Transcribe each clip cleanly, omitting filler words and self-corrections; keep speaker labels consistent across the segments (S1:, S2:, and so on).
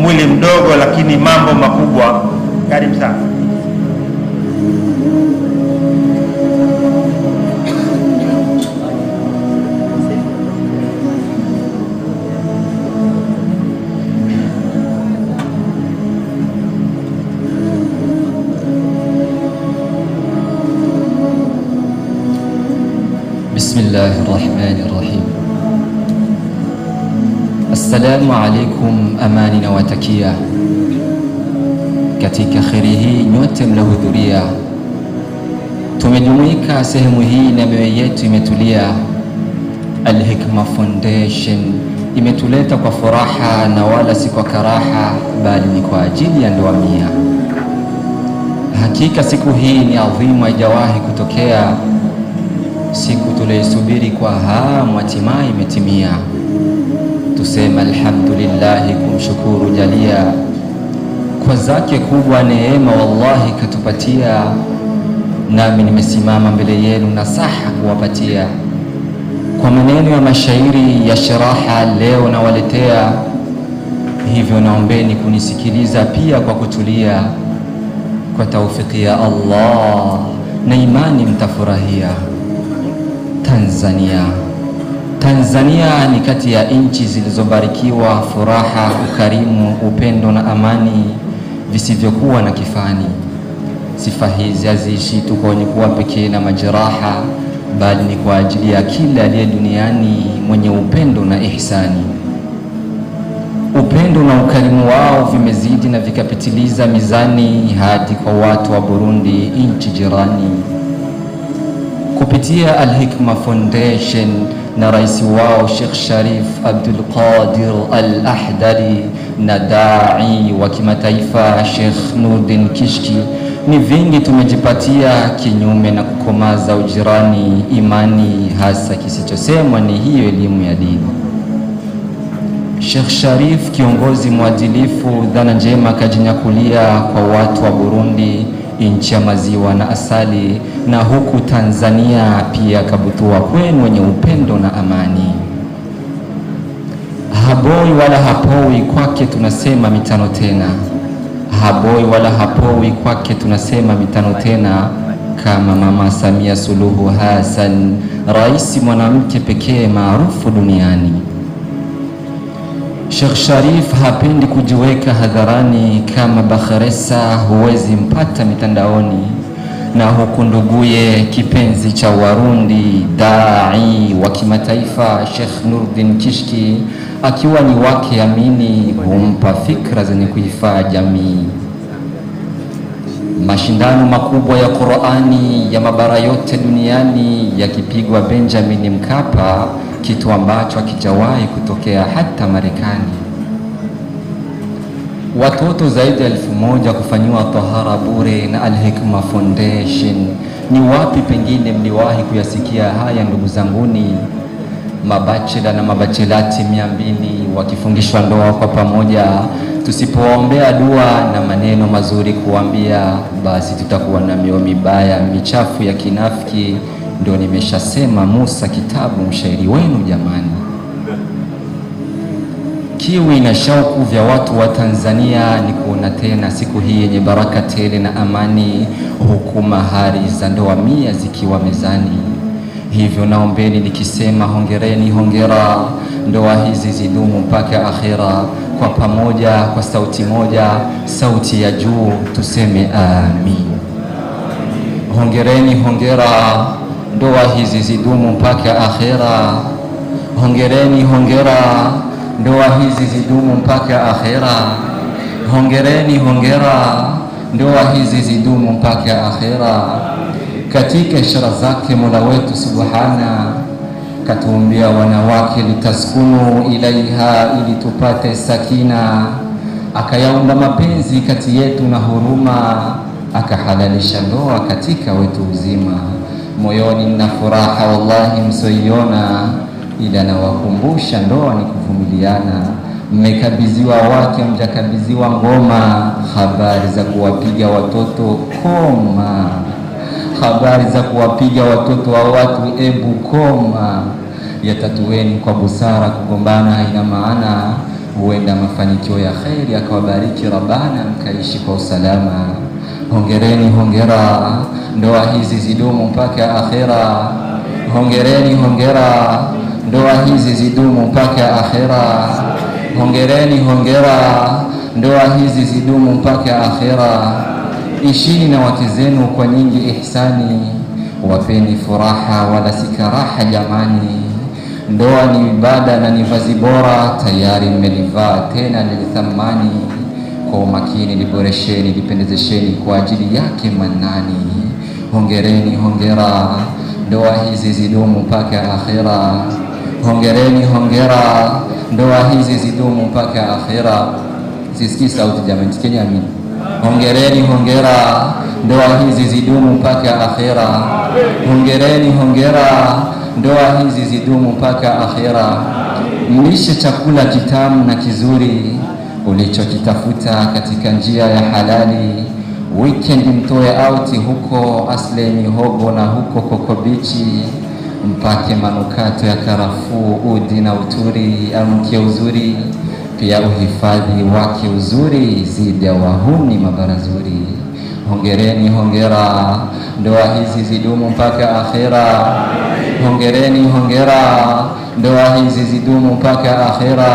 S1: Mwili mdogo lakini mambo makubwa. Karibu sana.
S2: Bismillahirrahmanirrahim. Assalamu alaikum, amani na watakia katika kheri hii nyote mlohudhuria. Tumejumuika sehemu hii na mioyo yetu imetulia. Al-Hikma Foundation imetuleta kwa furaha na wala si kwa karaha, bali ni kwa ajili ya ndoa mia. Hakika siku hii ni adhimu, haijawahi kutokea. Siku tuliisubiri kwa hamu hatimaye imetimia. Tusema alhamdulillah, kumshukuru jalia kwa zake kubwa neema wallahi katupatia. Nami nimesimama mbele yenu na saha kuwapatia kwa maneno ya mashairi ya shiraha leo nawaletea. Hivyo naombeni kunisikiliza pia kwa kutulia. Kwa taufiki ya Allah na imani mtafurahia. Tanzania. Tanzania ni kati ya nchi zilizobarikiwa furaha, ukarimu, upendo na amani visivyokuwa na kifani. Sifa hizi haziishi tu kwa wenye kuwa pekee na majeraha, bali ni kwa ajili ya kila aliye duniani mwenye upendo na ihsani. Upendo na ukarimu wao vimezidi na vikapitiliza mizani hadi kwa watu wa Burundi, nchi jirani. Kupitia Al-Hikma Foundation na rais wao Sheikh Sharif Abdul Qadir Al-Ahdari na dai wa kimataifa Sheikh Nurdin Kishki, ni vingi tumejipatia kinyume na kukomaza ujirani, imani, hasa kisichosemwa ni hiyo elimu ya dini. Sheikh Sharif kiongozi mwadilifu, dhana njema kajinyakulia kwa watu wa Burundi, nchi ya maziwa na asali, na huku Tanzania pia kabutua kwenu wenye upendo na amani. Haboi wala hapoi kwake tunasema mitano tena. Haboi wala hapoi kwake tunasema mitano tena, kama Mama Samia Suluhu Hassan, rais mwanamke pekee maarufu duniani. Sheikh Sharif hapendi kujiweka hadharani kama Bakhresa, huwezi mpata mitandaoni. Na huku nduguye kipenzi cha Warundi, dai wa kimataifa Sheikh Nurdin Kishki, akiwa ni wake amini, humpa fikra zenye kuifaa jamii. Mashindano makubwa ya Qur'ani ya mabara yote duniani yakipigwa Benjamin Mkapa, kitu ambacho hakijawahi kutokea hata Marekani. Watoto zaidi ya 1000 kufanyiwa tahara bure na Al-Hikma Foundation. Ni wapi pengine mliwahi kuyasikia haya ndugu zanguni? Mabachela na mabachelati 200 wakifungishwa ndoa kwa pamoja. Tusipowaombea dua na maneno mazuri kuambia, basi tutakuwa na mioyo mibaya michafu ya kinafiki. Ndio nimeshasema Musa kitabu mshairi wenu jamani. Kiwi na shauku vya watu wa Tanzania ni kuona tena siku hii yenye baraka tele na amani, huku mahari za ndoa 100 zikiwa mezani. Hivyo naombeni nikisema hongereni, hongera, ndoa hizi zidumu mpaka akhera. Kwa pamoja, kwa sauti moja, sauti ya juu tuseme amin. Hongereni, hongera, ndoa hizi zidumu mpaka akhera. Hongereni, hongera, ndoa hizi zidumu mpaka akhera. Hongereni, hongera, ndoa hizi zidumu mpaka akhera. Katika ishara zake Mola wetu Subhana katuumbia wanawake litaskunu ilaiha, ili tupate sakina. Akayaumba mapenzi kati yetu na huruma, akahalalisha ndoa katika wetu uzima. Moyoni nina furaha wallahi msoiona, ila nawakumbusha ndoa ni kuvumiliana. Mmekabidhiwa wake, mjakabidhiwa ngoma. Habari za kuwapiga watoto koma. Habari za kuwapiga watoto wa watu ebu koma. Yatatueni kwa busara, kugombana haina maana. Huenda mafanikio ya kheri akawabariki Rabbana, mkaishi kwa usalama. Hongereni hongera, ndoa hizi zidumu mpaka akhera. Hongereni hongera, ndoa hizi zidumu mpaka akhera. Hongereni hongera, ndoa hizi zidumu mpaka akhera. Ishini na wake zenu kwa nyingi ihsani, wapeni furaha wala sikaraha jamani. Ndoa ni ibada na ni vazi bora, tayari mmelivaa tena ni thamani. Kwa umakini liboresheni, lipendezesheni kwa ajili yake Manani. Hongereni hongera, ndoa hizi zidumu mpaka akhera. Hongereni hongera, ndoa hizi zidumu mpaka akhera. Sisikii sauti jamani, tikeni amin. Hongereni hongera, ndoa hizi zidumu mpaka akhera. Hongereni hongera, ndoa hizi zidumu mpaka akhera. Mlishe chakula kitamu na kizuri ulichokitafuta katika njia ya halali. Weekend mtoe auti huko Asle Mihogo na huko Kokobichi, mpake manukato ya karafuu, udi na uturi, amke uzuri, pia uhifadhi wake uzuri zidi ya wahuni mabarazuri. Hongereni hongera, ndoa hizi zidumu mpaka akhera. Hongereni hongera, ndoa hizi zidumu mpaka akhera.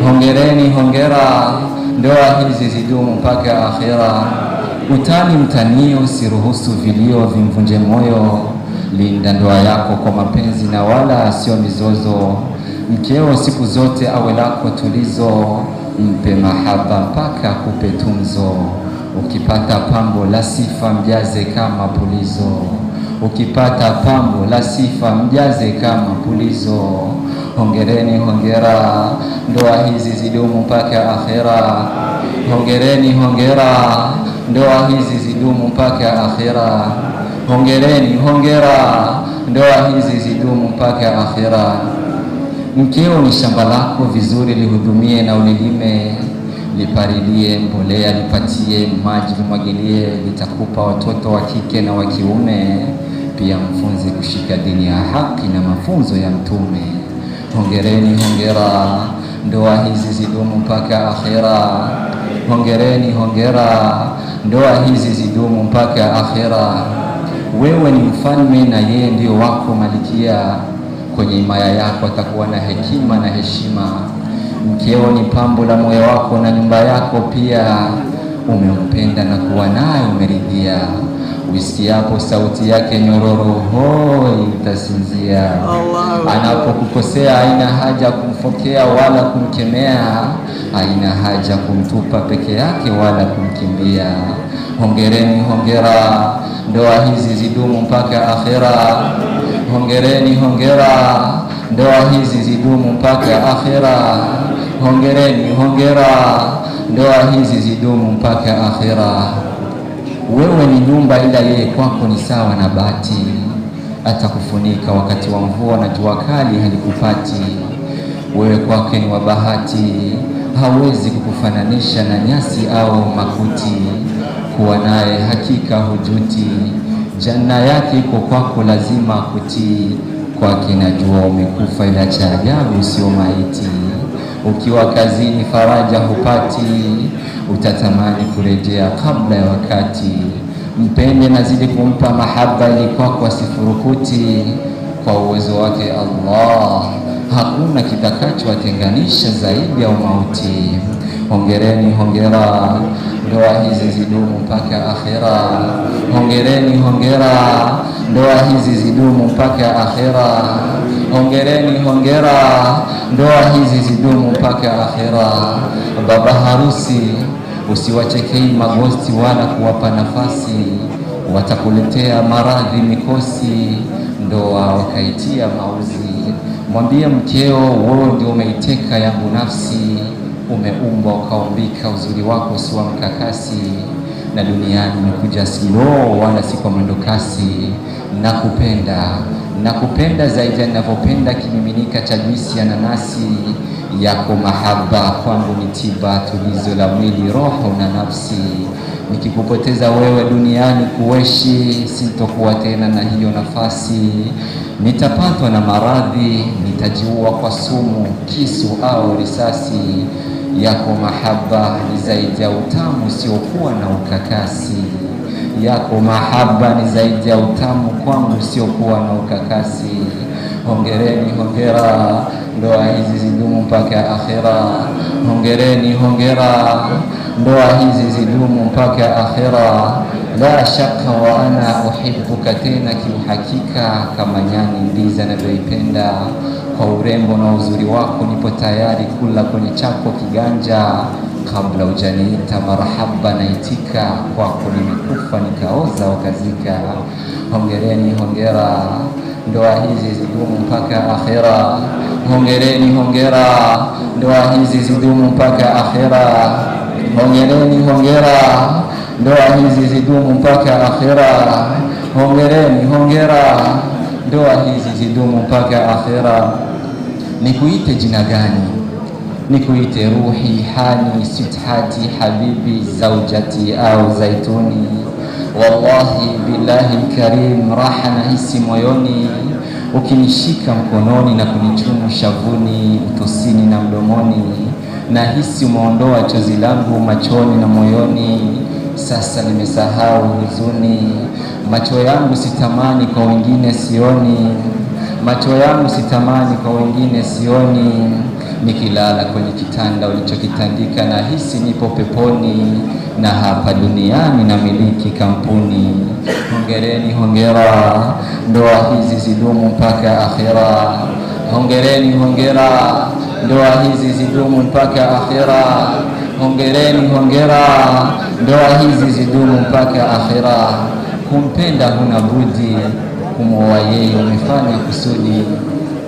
S2: Hongereni hongera, ndoa hizi zidumu mpaka akhera. Utani mtanio, siruhusu vilio vimvunje moyo. Linda ndoa yako kwa mapenzi na wala sio mizozo. Mkeo siku zote awe lako tulizo, mpe mahaba mpaka kupe tunzo. Ukipata pambo la sifa mjaze kama pulizo. Ukipata pambo la sifa mjaze kama pulizo. Hongereni hongera, ndoa hizi zidumu mpaka akhera. Hongereni hongera, ndoa hizi zidumu mpaka akhera. Hongereni hongera, ndoa hizi zidumu mpaka akhera. Mkeo ni shamba lako, vizuri lihudumie na ulilime. Lipalilie mbolea, lipatie maji, limwagilie, litakupa watoto wa kike na wa kiume. Pia mfunze kushika dini ya haki na mafunzo ya Mtume. Hongereni hongera, ndoa hizi zidumu mpaka akhera. Hongereni hongera, ndoa hizi zidumu mpaka akhera. Wewe ni mfalme na yeye ndio wako malikia. Kwenye himaya yako atakuwa na hekima na heshima. Mkeo ni pambo la moyo wako na nyumba yako pia. Umempenda na kuwa naye umeridhia. Usikiapo sauti yake nyororo, hoi utasinzia. Anapokukosea haina haja kumfokea wala kumkemea, haina haja kumtupa peke yake wala kumkimbia. Hongereni hongera, ndoa hizi zidumu mpaka akhera. Hongereni hongera, ndoa hizi zidumu mpaka akhera. Hongereni hongera, ndoa hizi zidumu mpaka akhera. Wewe ni nyumba ila yeye kwako ni sawa na bati. Atakufunika wakati wa mvua na jua kali halikupati. Wewe kwake ni wa bahati, hawezi kukufananisha na nyasi au makuti. Kuwa naye hakika hujuti, janna yake iko kwako lazima kutii. Kwake najua umekufa ila cha ajabu sio maiti. Ukiwa kazini faraja hupati, utatamani kurejea kabla ya wakati. Mpende na zidi kumpa mahaba ili kwako asifurukuti. Kwa uwezo wake Allah hakuna kitakachowatenganisha zaidi ya umauti. Hongereni hongera, ndoa hizi zidumu mpaka akhera. Hongereni hongera, ndoa hizi zidumu mpaka akhera. Hongereni hongera, ndoa hizi zidumu mpaka akhera. Baba harusi, usiwachekei magosti wala kuwapa nafasi, watakuletea maradhi mikosi, ndoa wakaitia mauzi. Mwambie mkeo, wewe ndio umeiteka yangu nafsi, umeumbwa ukaumbika, uzuri wako si wa mkakasi, na duniani umekuja slow wala si kwa mwendo kasi. Nakupenda, nakupenda zaidi ya ninavyopenda kimiminika cha juisi ya nanasi. Yako mahaba kwangu ni tiba, tulizo la mwili, roho na nafsi. Nikikupoteza wewe duniani kuishi, sitokuwa tena na hiyo nafasi. Nitapatwa na maradhi, Nitajiua kwa sumu, kisu au risasi. Yako mahaba ni zaidi ya utamu usiokuwa na ukakasi. Yako mahaba ni zaidi ya utamu kwangu usiokuwa na ukakasi. Hongereni hongera, ndoa hizi zidumu mpaka akhera. Hongereni hongera, ndoa hizi zidumu mpaka akhera. La shaka wa ana uhibbuka, tena kiuhakika kama nyani ndizi anavyoipenda. Kwa urembo na uzuri wako nipo tayari kula kwenye chako kiganja. Kabla hujaniita marhaba naitika, kwako nimekufa nikaoza wakazika. Hongereni hongera, ndoa hizi zidumu mpaka akhera. Hongereni hongera, ndoa hizi zidumu mpaka akhera. Hongereni hongera, ndoa hizi zidumu mpaka akhera. Hongereni hongera, ndoa hizi zidumu mpaka akhera. Nikuite jina gani? Nikuite ruhi, hani, sweetheart, habibi, zaujati au zaituni? Wallahi billahi karim, raha nahisi moyoni ukinishika mkononi na kunichumu shavuni, utosini na mdomoni. Nahisi umeondoa chozi langu machoni na moyoni. Sasa nimesahau huzuni, macho yangu sitamani kwa wengine sioni. Macho yangu sitamani kwa wengine sioni. Nikilala kwenye kitanda ulichokitandika nahisi nipo peponi, na hapa duniani namiliki kampuni. Hongereni hongera, ndoa hizi zidumu mpaka akhera. Hongereni hongera, ndoa hizi zidumu mpaka akhera. Hongereni hongera, ndoa hizi zidumu mpaka akhera. Kumpenda huna budi, kumwoa yeye umefanya kusudi.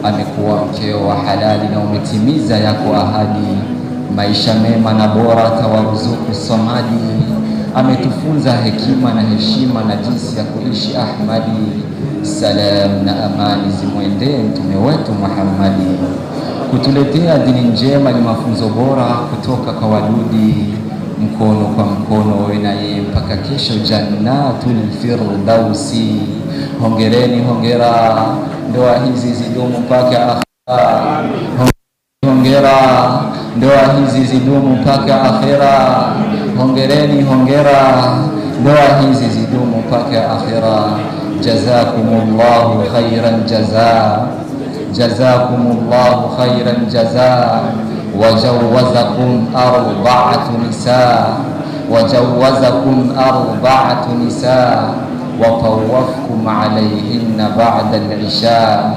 S2: Amekuwa mkeo wa halali na umetimiza yako ahadi. Maisha mema na bora tawaruzuku Samadi. Ametufunza hekima na heshima na jinsi ya kuishi Ahmadi. Salam na amani zimwendee mtume wetu Muhammadi. Kutuletea dini njema ni mafunzo bora kutoka kwa wadudi. Mkono kwa mkono wewe na yeye mpaka kesho jannatul firdausi. Hongereni hongera, ndoa hizi zidumu mpaka akhera. Hongera, ndoa hizi zidumu mpaka akhera. Hongereni hongera, ndoa hizi zidumu mpaka akhera. Jazakumullahu khairan jazaa, jazakumullahu khairan jazaa. Wajawazakum arba'atu nisaa, wajawazakum arba'atu nisaa. Watawafkum alayhinna ba'da al-isha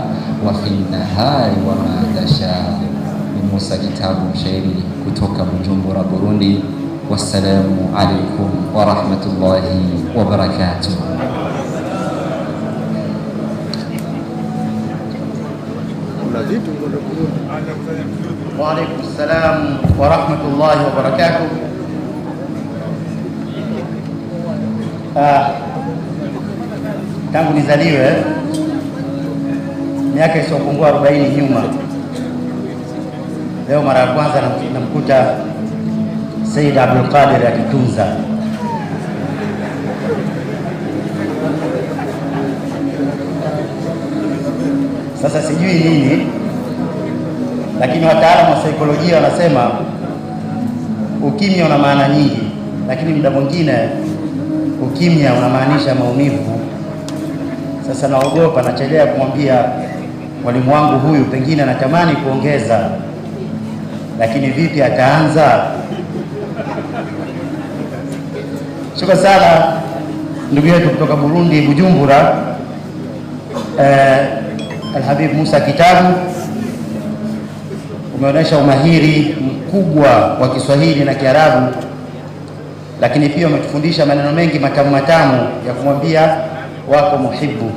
S2: wa fi an-nahari wa ma tasha. Ni Musa Kitabu, mshairi kutoka Bujumbura, Burundi. Wassalamu alaykum wa rahmatullahi wa barakatuh.
S1: Wa alaykum salam wa rahmatullahi wa barakatuh. Tangu nizaliwe miaka isiyopungua 40 nyuma, leo mara ya kwanza namkuta Said Abdul Qadir akitunza. Sasa sijui nini, lakini wataalamu wa saikolojia wanasema ukimya una maana nyingi, lakini muda mwingine ukimya unamaanisha maumivu. Sasa naogopa, nachelea kumwambia mwalimu wangu huyu, pengine anatamani kuongeza, lakini vipi ataanza? Shukrani sana ndugu yetu kutoka Burundi, Bujumbura, Al-Habib Musa Kitabu. Umeonyesha umahiri mkubwa wa Kiswahili na Kiarabu, lakini pia umetufundisha maneno mengi matamu matamu ya kumwambia wako muhibu.